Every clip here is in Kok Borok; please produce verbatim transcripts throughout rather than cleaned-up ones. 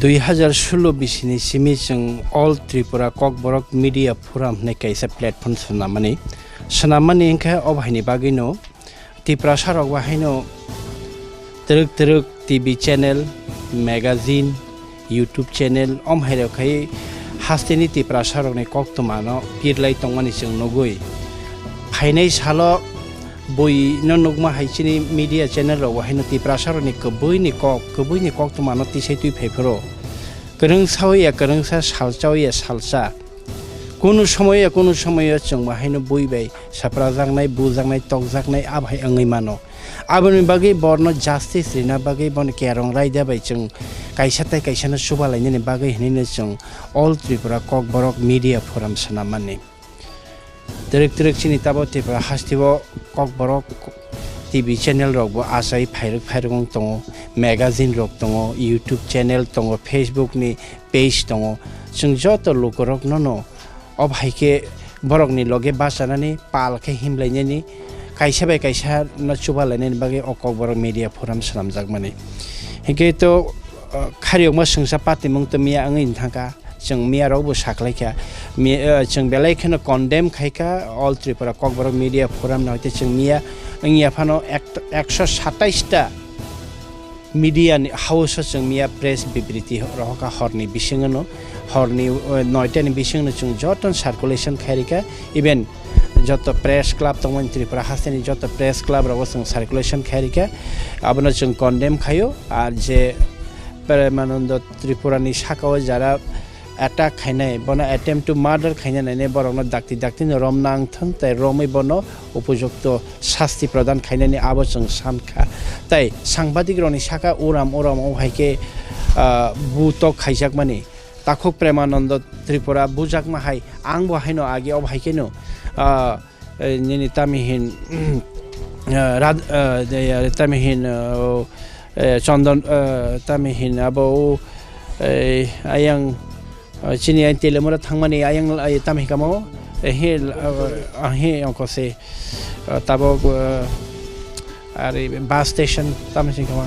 Dui hazar sulo bisini simi chwng All Tripura Kokborok Media Forum hwnwi kaisa platform swnamani. Swnamani wngkha obo haini bagwino Tiprasa rok bo haino twrwk twrwk T V channel, magazine, YouTube channel, om hai rok khai hasteni Tiprasa rokni koktwma no pirlai tongmani chwng nugwi. Phainai salo bui no nukma hai chini media channel rok bo haino Tiprasa rokni kwbui ni kok, kwbui ni koktwma no tisai twi phai phuru. Kwrwngsa ya kwrwngsa, salsa ya salsa. Kunu somoyo, kunu somoyo chwng bo haino bui bai saprajaknai, bujaknai, tokjaknai, abo hai wngwi mano. Aboni bagwi borno justice rina bagwi, bono kerong raida bai chwng kaisa tai kaisa no chuba lainani bagwi hinwi no chwng All Tripura Kokborok Media Forum swnam mani. Twrwk twrwk chini tabo Tripura hasteo Kokborok T V channel rok bo achai phairwk phairwk wng tongo, magazine rok tongo, YouTube channel tongo, Facebook ni page tongo. Chwng joto lukurokno no obo hai khe borokni loge bachanani pal khe himlainani kaisa bai kaisa no chuba lainani bagwi o Kokborok Media Forum swnamjakmani. Hinkhe to, uh, khariyokma swngsa patimung to miya wngwi thangkha. Chwng miya rok bo saklaikha. Mi-, uh, chwng belai kheno condemn khaikha All Tripura Kokborok Media Forum no, hwnkhe chwng miya wngya phano ek-, ekso satais ta media ni house o chwng miya press bibriti rohorkha horni bisingno, horni, uh, noita ni bisingno chwng joto circulation khairikha, even joto press club tongmani Tripura hasteni joto press club rogo chwng circulation khairikha, abono chwng condemn khaio. Ar je Premanando Tripura ni sakao jara attack khainai, bono attempt to murder khaina nainai borokno dakti dakti no romna wngthwng tei romwi bono upojukto sasti prodan khainani abo chwng sankha. Tei sangbadik rokni saka uram uram o hai khe, ah, bu tok khaijakmani takhuk Premanando Tripura bujakma hai ang bo haino age obo hai kheno, ah, eh, nini tami hin, eh, rad-, eh, de-, ya, tami hin, eh, o, eh, Chondon, eh, tami hin abo o, eh, ayang, eh, chini ayang Telemura thangmani ayang, eh, tami hin kamo, eh, he, eh, ah, he ongko se, eh, tabok, eh, ari bus station tamo se kama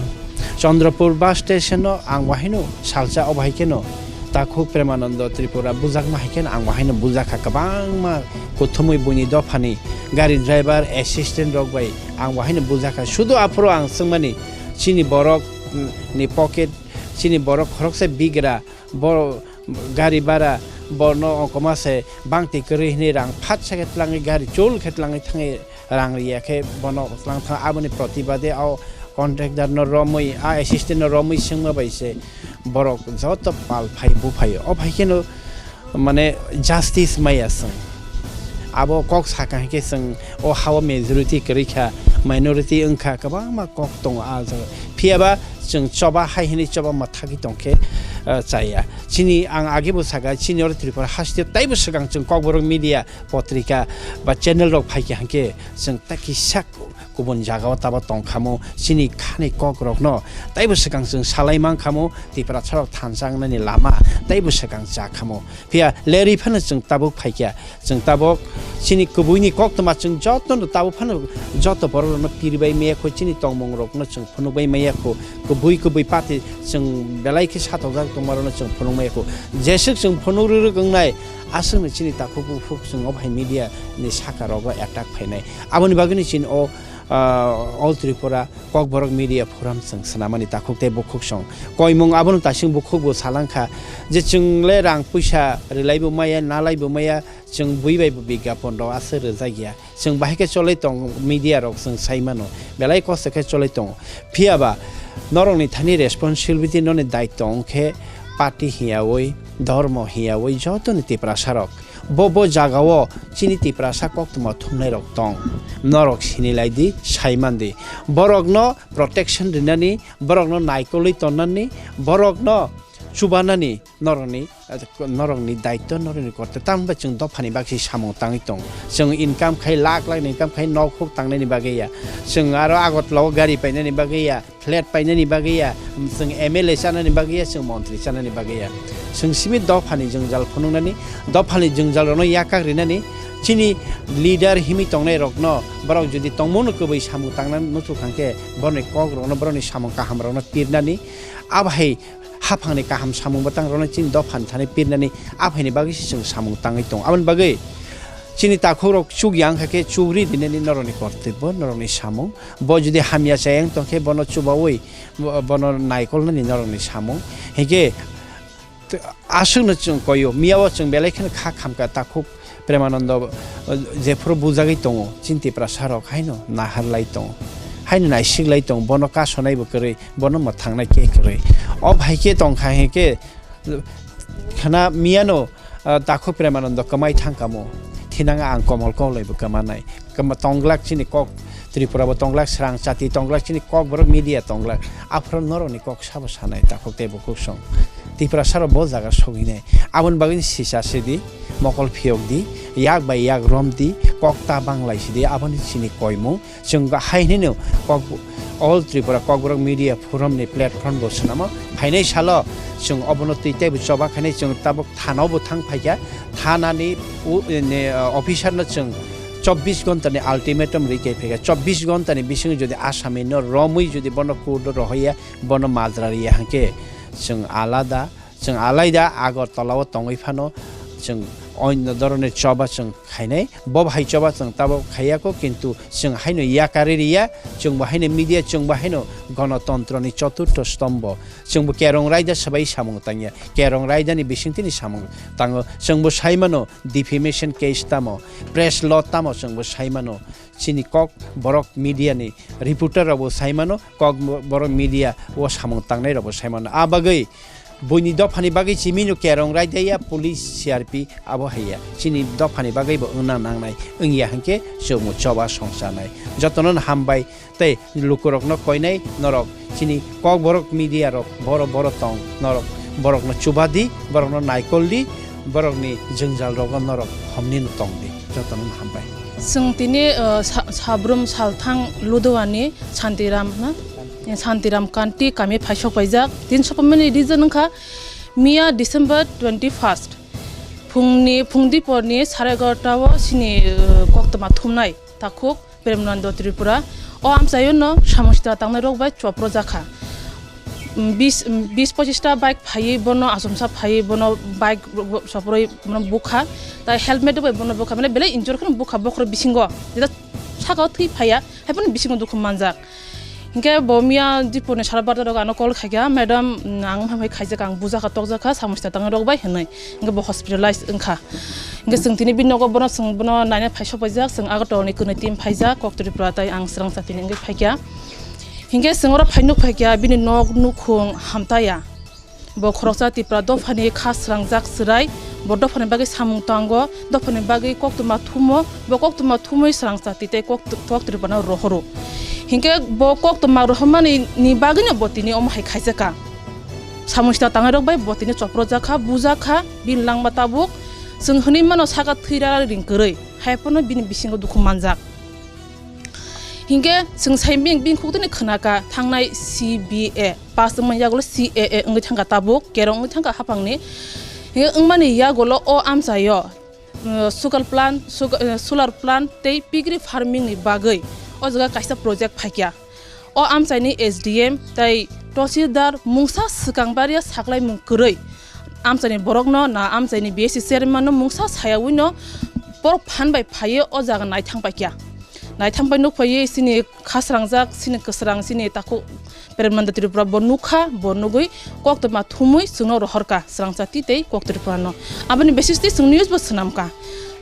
Chandrakpur bus station no ang bahai no salsa o bahai khe no takhuk Premanando Tripura bujakma hai khe no ang bahai no bujakha kwbangma kuthumwi buini dophani gari driver assistant rok bai ang bahai no bujakha. Sudu aphuru ang swngmani chini borok, mm, ni pocket chini borok khoroksa bigra bo gari bara bono ongkoma se bangti kwrwi hwnwi rang phat sa khe twlangwi gari chul khe twlangwi thangwi rang riya khe bono twlang thang aboni protibade o contractor no romwi a assistant no romwi swngma bai se borok joto pal phai buphaio. O phai kheno mane justice maya chwng. Abo kok sakha hinkhe chwng o hao majority kwrwi kha, minority wngkha, kwbangma kok tongo a jaga. Phiya ba chwng choba hai hwnwi choba mwthagwi tong khe, ah, chaya. Chini ang age bo saka, chini oro Tripura haste teibo swkang chwng Kokborok Media potrika ba channel rok phai khe hwnkhe chwng ta kisa kubun jaga o tabo tong khamo, chini khani kok rokno teibo swkang chwng salai man khamo, Tiprasa rok thansa wngnani lama teibo swkang cha khamo. Phiya lerwi phano chwng tabuk phai kha. Chwng tabuk chini kubui ni koktwma chwng joto no tabuk phano joto borok rokno pir bai maya kho, chini tongmung rokno chwng phunuk bai maya kho, kubui kubui party chwng belai khe satok jak tongma rokno chwng phunuk maya kho. Jeswk chwng phunuk rwrwk wngnai, aswk no chini takhuk bukhuk chwng o bahai media ni saka rogo attack phainai. Aboni bagwi no chini o, ah, All Tripura Kokborok Media Forum chwng swnamani takhuk tei bukhuk song. Koimung abono taising bukhuk bo salang kha je chwng le rang puisa rwlai bo maya, nalai bo maya, chwng bui bai bo bigyapon rok aswk rwjak ya. Chwng bahai khe cholai tong media rok chwng sai mano. Belai kosto khe cholai tongo. Phiya ba norokni thani responsibility noni daityo wng khe party hiyaui, dhormo hiyaui jotoni Tiprasa rok. Bo, bo jagao chini Tiprasa koktwma thumnairok tong. Norok sinilai di, sai man di. Borokno protection rinani, borokno naikolwi tonnani, borokno chubanani norokni, norokni daityo, norokni korte. Tamoni bai chwng dophani bagwi samung tangwi tongo. Chwng income khai lakh lakh ni income khai nok huk tangnaini bagwi ya. Chwng aro Agartala o gari painani bagwi ya. Flat painani bagwi ya, chwng M L A chanani bagwi ya, chwng montri chanani bagwi ya. Chwng simi dophani jwngjal phunuknani, dophani jwngjal rokno yakak rinani, chini leader himwi tongnai rokno borok jodi tongmungno kwbwi samung tangna nuthuk hwnkhe borokni kok rokno, borokni samung kaham rokno pirnani, abo hai haphangni kaham samung bwtang rokno chini dophani thani pirnani, abo haini bagwi se chwng samung tangwi tongo. Aboni bagwi chini takhuk rok chukya wngkha khe chukri rinani norokni kortobbo, norokni samung. Bo jodi hamya chaya wng tong khe bono chubaui bo-, bono naikolnani norokni samung. Hinkhe t-, aswkno chwng koio, miyao chwng belai kheno kha khamkha takhuk Premanando, eh, jephuru bujagwi tongo, chini Tiprasa rok haino naharlai tongo, haino naisiklai tongo, bono kasonaibo kwrwi, bono mwthangnai khe kwrwi. O bhai khe tongkha hinkhe khana miyano, ah, takhuk Premanando kwmai thangkamo, thinang ang Komol Koklaibo kwmanai. Kwma tonglak chini kok Tripura bo tonglak, srang chati tonglak, chini kok borok media tonglak. Aphuru norokni kok sabo sanai takhuk tei bukhuk song. Tiprasa rok bo jaga sogwinai. Aboni bagwi sisa sidi, mokol phiyok di, yak bai yak rom di, kok ta banglai sidi, aboni chini koimung. Chwng hai hinwi no kok, All Tripura Kokborok Media Forum ni platform bo swnamo. Phainai salo chwng obono twi teibo choba khainai, chwng tabuk thana o bo thang phaikha. Thana ni u-, ni, uh, officer no chwng chobbish ghonta ni ultimatum rikhe phaikha. Chobbish ghonta ni bisingo jodi asami no romwi jodi bono court o rohorya, bono majra riya hwnkhe chwng alada Chwng alaida Agartala o tongwi phano chwng oinno dhoroner choba chwng khainai. Bo hai choba chwng tabuk khaiya kho, kintu chwng haino yakarwi riya, chwng bo haino media, chwng bo haino gonotontroni choturtho stombo. Chwng bo kerong raida swbai samung tangya. Kerong raidani bisingtwini samung tango. Chwng bo sai mano defamation case tamo, press law tamo chwng bo sai mano. Chini kok borok media ni reporter rok bo sai mano, kok borok media o samung tangnai rok bo sai mano. A bagwi Buini dophani bagwi chimino kerong raidaya police C R P abo haiya. Chini dophani bagwi bo wngna nangnai. Wngya hwnkhe chwngbo choba songchanai. Jotono no hambai tei lukurokno koinai norok chini kokborok media rok boro boro tong norok borokno chubadi, borokno naikoldi, borokni jwngjal rogo norok homni no tongdi. Jotono no hambai. Chwng tini, uh, sa-, sabrum salthang Ludowani Santiram na? Santiram Kanti kami phaisok paijak. Tin sopamani reason wngkha miya December twenty-first. Phungni, phungdi porni sare egarota o sini, uh, koktwma thumnai takhuk Premnando Tripura. O amchaio no samung sita tangnai rok bai chopro jakha. Mm, bis, mm, bis pochista bike phaiwi bono achomsa phaiwi bono bike ro-, ro-, soproi bono bukha. Tai helmet bai bono bukha. Mane belai injure kheno bukha bokhorok bisingo. Jeta sakao thwi phaiya. Haiphano bisingo dukhu manjak. Hinkhe bo miya Dipurni sara barta rok ano call khaikha, "Madam, ang hamhai khaijak, ang bujakha, tokjakha, samung sita tangnai rok bai," hinwi. Hinkhe bo hospitalize wngkha. Hinkhe chwng tini bini nogo bono chwng bono naina phai sokpaijak, chwng Agartala ni kwnwi team phaijak, Kok Tripura tai ang Srangchati ni wngwi phaikha. Hinkhe chwng oro phai nuk phaikha, bini nok nukhung hamtaya. Bo khoroksa Tipra dophani kha srangjak chwrai, bo dophani bagwi samung tango, dophani bagwi koktwma thumo, bo koktwma thumwi srangsa twi tei kok-, kok Tripurano rohoro. Hinkhe bo koktwma rohormani ni bagwino bo tini omo hai khaijakha. Samung sita tangnai rok bai bo tini chopro jakha, bujakha, bini langma tabuk. Chwng hwnwi mano saka thwi rara ring kwrwi, hai phano bini bisingo dukhu manjak. Hinkhe chwng sai bini, bini khuk tini khwnaka thangnai C B A, pass wngmani yagulo C A A wngwi thangkha tabuk, kerong wngwi thangkha haphangni. Hinkhe wngmani yagulo o amchaio uh, sugar plant, sugar, uh, solar plant tei piggery farming ni bagwi o jaga kaisa project phaikya. O amchaini S D M tei Tahsildar mungsa swkang baria saklaimung kwrwi amchaini borokno na amchaini B S C chairman no mungsa sayawino borok phan bai phaiwi o jaga naithang paikya. Naithang bai nuk phaiwi chini khasrangjak, chini kwsrang, chini takhuk Prem Nanda Tripura bo nukha, bo nugwi koktwma thumwi chwngno rohorkha, swrangsa twi tei kok Tripura no. Aboni basis twi chwng news bo swnamkha.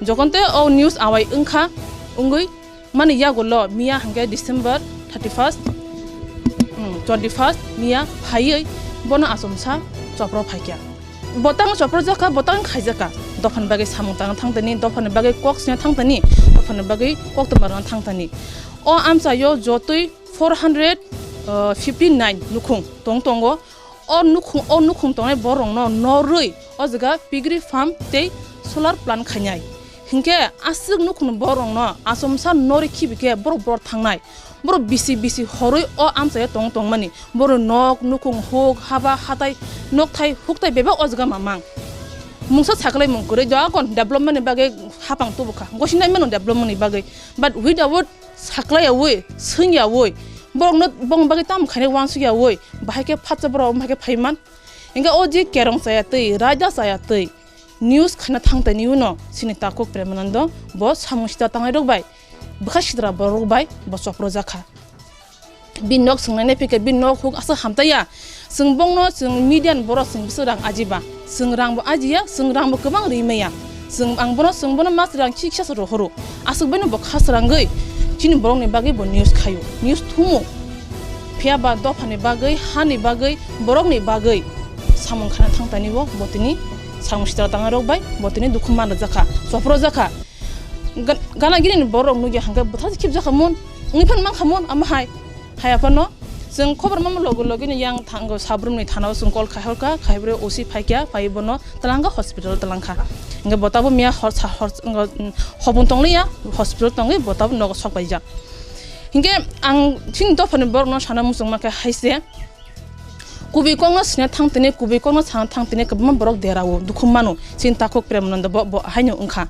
Jokhon tei o news awai wngkha, wngwi mani yagulo miya hwnkhe December thirty first, hmm, twenty first miya phaiwi bono achomsa chopro phaikha. Bo tang chopro jakha, bo tang khaijakha. Dophani bagwi samung tang thang tani, dophani bagwi kok sina thang tani, dophani bagwi koktwma rwna thang tani. O amchaio jotoi four hundred fifty nine nukhung tong tongo. O nukhung, o nukhung tongnai borokno norwi o jaga piggery farm tei solar plant khainai. Hinkhe aswk nukhung borokno achomsa norwi khibi khe borok bor thangnai. Borok bisi bisi horwi o amchaio tong tongmani. Borok nok, nukhung, huk, haba, hatai, nokthai, hukthai bebak o jaga mamang. Mungsa saklaimung kwrwi doakon development ni bagwi hapang tubukha. Gosinai mano development ni bagwi. But without saklaiyawi, swngyawi, borokno bongni bagwi tamo khainai uansukyawi, bahai khe phatsa borok bahai khe phaiman. Hinkhe o je kerong chaya twi, raida chaya twi, news khaina thang tani uno chini takhuk Premanando bo samung sita tangnai rok bai, bwkha sidra borok bai bo chopro jakha. Bini nok swngnai nai phikhe bini nok huk aswk hamtaiya. Chwng bongno chwng media ni borok chwng bwswk rang ajiba. Chwng rang bo ajiya, chwng rang bo kwbang ri maya. Chwng ang bono, chwng bono mas rang chiksa se rohoro. Aswk baino bo khasrangwi chini borokni bagwi bo news khaio. News thumo. Phiya ba dophani bagwi, hani bagwi, borokni bagwi samung khana thang tani bo, bo tini samung sitra tangna rok bai, bo tini dukhu man rwjakha, chopro jakha. Ga-, gana gini ni borok nugya hangkhe bwtha khibjakha mun, wngwi phan mankha mun, ama hai. Haiya phano chwng khobor mamo logo logi ni yang thango sabrumni thana o chwng call khai horkha, khai bwrwi O C phaikya, phai bono twlangkha hospital twlangkha. Hingke bo tabuk miya hor sa hor, hobung tongliya, hospital tongwi bo tabuk nogo sok paijak. Hingke ang chini dophani borokno sana muchung mankha haise, kubui kokno sina thang tini, kubui kokno sana thang tini kwbangma borok derao, dukhu mano, chini takhuk Premanando bo, bo haino wngkha.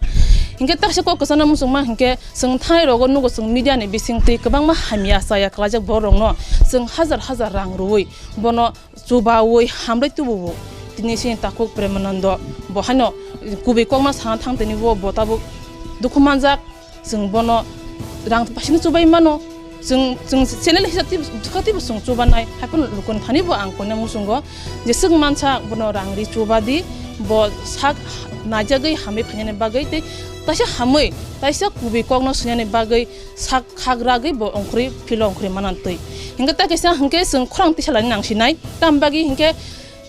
Hingke taksa kok kwchangno muchung ma hingke, chwng thanai rogo nugo chwng media ni bisingtwi kwbangma hamya chaya kwlaijak borok rokno chwng hajar hajar rang rwui bono chubaui hamrwi tubuo. Tini chini takhuk Premanando bo haino kubui kokma sana thang tini bo, bo tabuk dukhu manjak, chwng bono rang basino chubai mano. Chwng, chwng channel hisab twi bwkha twi bo chwng chubanai, haiphano lukuni thani bo ang koina muchungo jeswk mansa bono rang ri chubadi, bo sak naijagwi hamwi phainani bagwi tei taisa hamwi taisa kubui kokno swinani bagwi sak khak ragwi bo ongkhorwi philo ongkhorwi manantwi. Hingke ta kisa hingke chwng khorang tisa laina nangsinai, tam bagwi hingke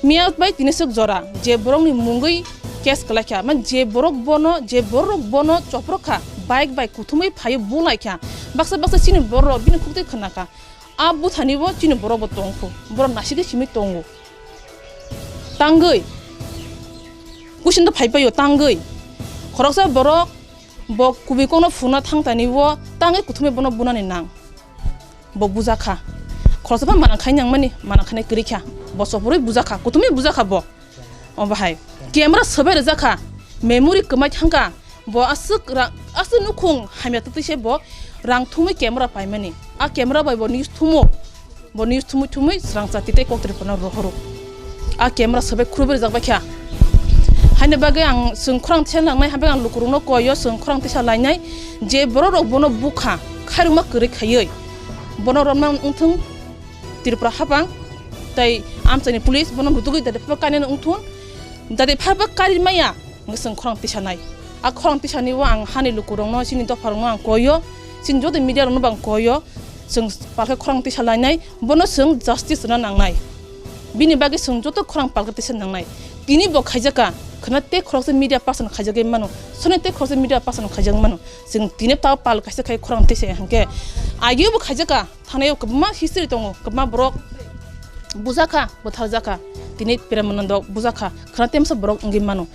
miya bai tini swk jora je borokni mungwi case kwlaikha, man je borok bono, je borok bono choprokha, bike bai kuthumwi phaiwi bulaikha, baksa baksa chini borok bini khuktwi khwnakha, a buthani bo chini borok bo tongkhu, borok nasigwi simi tongo, tangwi kusinto phaipaio tangwi, khoroksa borok bo kubui kokno phunukna thang tani o tangwi kuthumwi bono bunani nang. Bo bujakha. Khoroksa phano manang khai nangmani, manang khainai kwrwi kha. Bo chopurwi bujakha, kuthumwi bujakha bo. O bahai. Camera sobai rwjakha. Memory kwmai thangkha. Bo aswk ra-, aswk nukhung hamya twtwi se bo rang thumwi camera paimani. A camera bai bo news thumo. Bo news thumui thumui srangsa titei kok twi phano rohoro. A camera sobai khurubui rijak bai kha. Haini bagwi ang chwng khorang tisa langnai, habai ang lukurokno koio chwng khorang tisa lainai je borok rok bono bukha khairokma kwrwi khaiwi bono romna wngthung Tripura hapang tei amchaini police bono rutugwi dade phaba kainani wngthun, dade phaba kari maya. Hingke chwng khorang tisanai. A khorang tisani o ang hani lukurokno, chini dopharokno ang koio, chini joto media rokno bo ang koio, chwng palkhe khorang tisa lainai, bono chwng justice rwna nangnai. Bini bagwi chwng joto khorang palkhe tisa nangnai. Tini bo khaijakha, khwna tei khoroksa media person khaijagwi mano, soni tei khoroksa media person khaijagwi mano. Chwng tini tao pal kaisa khai khorang twi se hwnkhe agio bo khaijaka, thanao kwbangma history tongo, kwbangma borok bujakha, bwtharjakha, tini Premanando bujakha, khwna temsa borok wngwi mano.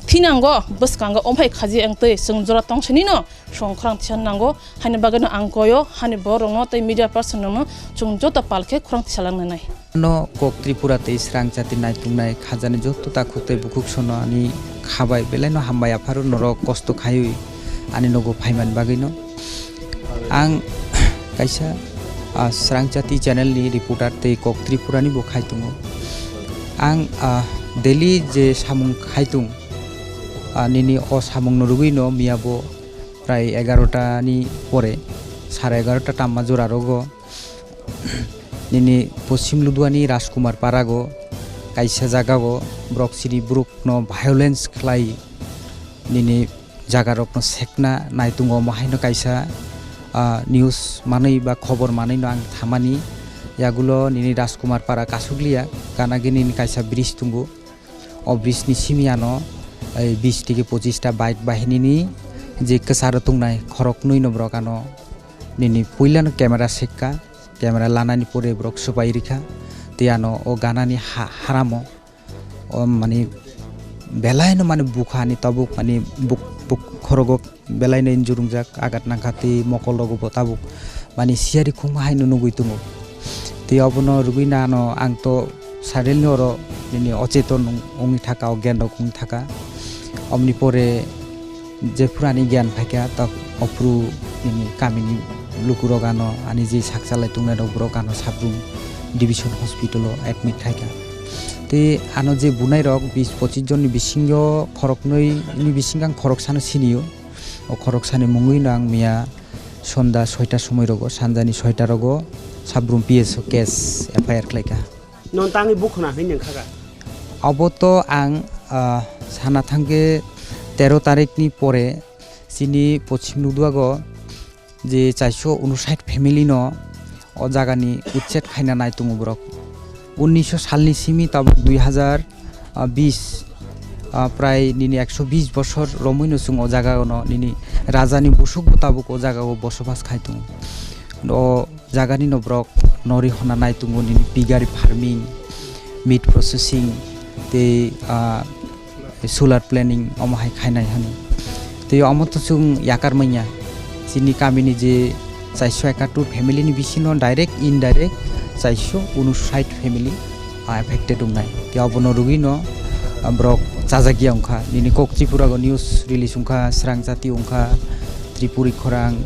Thinango bwskango omphai khaji wngtwi chwng jora tongsinino. Songkhrang tisa nango, haini bagwino ang koyo, hani borokno tei media person rokno chwng joto pal khe khorang tisa langnai. No kok Tripura tei srang jati naitungnai khajani joto takhuk tei bukhuk sono ani khabai belai no hambai apharo norok kosto khaiwi ani nogo phaimani bagwino. Ang kaisa, ah, srang jati channel ni reporter tei kok Tripura ni bo khai tongo. Ang, ah, daily je samung khai tung, ah, nini o samung no rwgwi no miya bo prai egarota ni pore, sare egarota tamma jora rogo, nini Poschim Ludwani Rajkumar Parago kaisa jagao borok chini borokno violence khlai, nini jagarokno sekna naitungo, omo haino kaisa, ah, news manwi ba khobor manwino ang thamani. Yagulo nini Rajkumar Para kasukliya, gana gini nini kaisa bridge tongo. O bridge ni simi ano, eh, bis tiki pochis ta bike bahinini je kwcharo tongnai khoroknwi no borok ano nini puila no camera sekka, camera lanani pore borok swbai rikha, tei ano o ganani ha-, haramo o mani belai no mani bukha ni tabuk mani buk, buk khorogo belai no injurungjak, agat nangkha tei mokol rogo bo tabuk mani siyari khungma hai no nugwi tongo. Tei obono rwgwi nano ang to suddenly oro nini ocheton wng-, wngwi thaka, o gyan rok wngwi thaka. Omni pore jephuru ani gyan phaikha, ta ophuru nini kamini lukurok ano ani je sak chalai tongnai rok borok ano Sabrum Division Hospital o admit khaikha. Tei ano je bunai rok bis pochis jonni bisingo khoroknwi ni bisingo ang khoroksano sinio. O khoroksani mungwi no ang miya sonda soita somoi rogo, sanjani soita rogo Sabrum P S o case F I R khlaikha. Non tangwi bukhuna hinwi nangkha kha. Obo to ang, ah, sana thangkhe tero tarikni pore chini Poschim Ludwago je chaiso unosait family no o jagani uchet khaina nai tongo borok. Unnisho salni simi tabuk dui hazar bis, ah, prai nini ekso bis bosor romwi no chwng o jaga no nini rajani busuk bo tabuk o jaga o bosobas khai tongo. O jagani no borok nori honna nai tongo nini piggery farming, meat processing tei, ah, solar planning omo hai khainai hwnwi. Tei omo to chwng yakar manya. Chini kamini je chaiso ekattur family ni bisingo direct indirect chaiso unosait family, ah, affected wngnai. Tei obono rwgwino, ah, borok chajak ya wngkha. Nini kok Tripura go news release wngkha, srang jati wngkha, Tripuri khorang,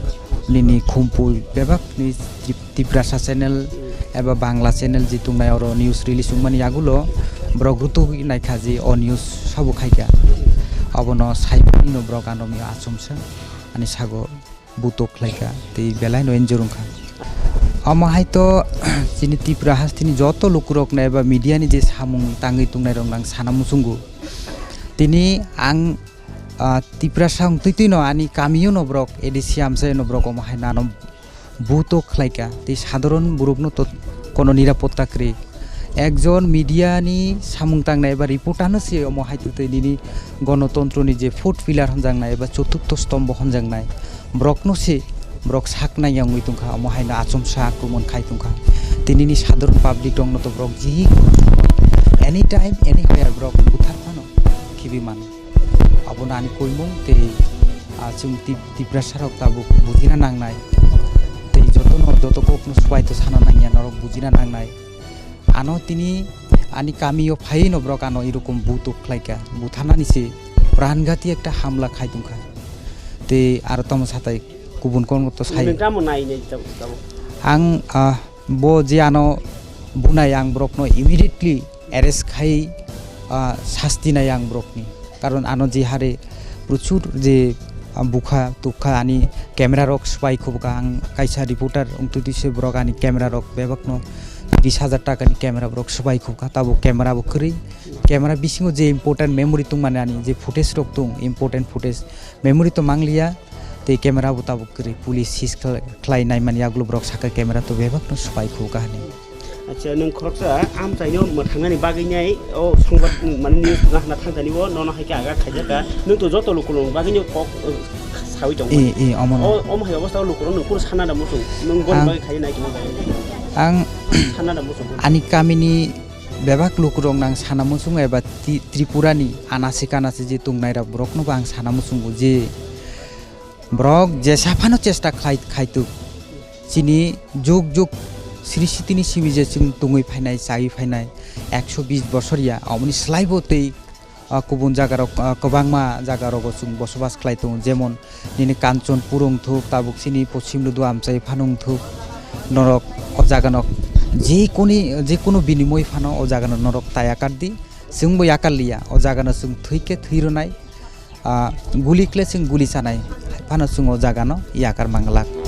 nini khumpui bebak ni Trip-, Tiprasa channel eba Bangla channel je tongnai oro news release wngmani yagulo borok rutugwi naikha je o news sabo khaikha. Obono saimani no borok ano mia achomsa ani sago butok khlaikha tei belai no injure wngkha. Omo hai to chini Tripura hasteni joto lukurok no eba media ni je samung tangwi tongnai rok nang sana muchungo. Tini ang, ah, Tiprasa wngtwi twi no ani kamio no borok A D C amchai no borok omo hai nano buto khlaika tei sadharon borokno to kono nirapotta kwrwi. Ekjon media ni samung tangnai eba reporter no se omo hai twi twi nini gonotontro ni je fourth pillar honjaknai eba choturtho stombo honjaknai borokno se borok sak nang ya wngwi tongkha, omo hai no achomsa akromon khai tongkha. Tei nini sadharon public rok no to borok jihik any time anywhere borok buthar phano khibi mano. Abono ani koimung tei, ah, chwng Tip-, Tiprasa rok tabuk bujina nangnai. Tei jotono, joto kokno swbai to sana nangya norok bujina nangnai. Ano tini ani kamio phaiwi no borok ano irokom butuk khlaika, buthanani se prangati ekta hamla khai tongkha. Tei aro tamo satai kubun kokno to sai. Nini tamo nai nai tamo, tamo. Ang, ah, Bo je ano bunai ang borokno immediately arrest khai, ah, sasti nai ang borokni. Karon ano je hare prochur je, ah, bukha tukha ani camera rok swbai khubukha ang kaisa reporter wngtwi twi se borok ani camera rok bebakno tris hajar takani camera borok swbai khubukha tabuk camera bo kwrwi. Camera bisingo je important memory tongmani ani je footage rok tong important footage memory to mangliya. Tei camera bo tabuk kwrwi police seize khlai, khlai naimani yagulo borok saka camera to bebak no swbai khu kahani. Acha, nwng khoroksa amchaino mwthangnani bagwi nai o songbat, mane, news wngna hwnna thangtani o nono hai khe aga khaijak kha. Nwng to joto lukurokni bagwino kok, eh, saui tongo. E, e, omono. O, omo hai obostha o lukurok nwng kunu sanna da muchung. Nwng boni bagwi khaina nai tongma bagwi nai. Ang sanna da muchung. Ani kamini bebak lukurokno ang sana muchungo eba Ti-, Tripurani anasi kanasi je tongnairok boroknobo ang sana muchungo je borok jesa phano chesta khlai, khaituk. Chini jug jug srishitini simi je chwng tongwi phainai, chaiwi phainai, ekso bish bosor ya, omoni slaibo tei, ah, kubun jagarok, ah, kwbangma jagarogo chwng bosobas khlai tongo, jemon nini Kanchanpur wngthuk, tabuk chini Poschim Ludu amchai phano wngthuk, norok o jagano jekoni, jekunu binimoi phano o jagano norok ta yakar di, chwngbo yakar liya, o jagano chwng thwi khe thwi rwnai, ah, guli khle chwng guli chanai, hai phano chwng o jagano yakar manglak.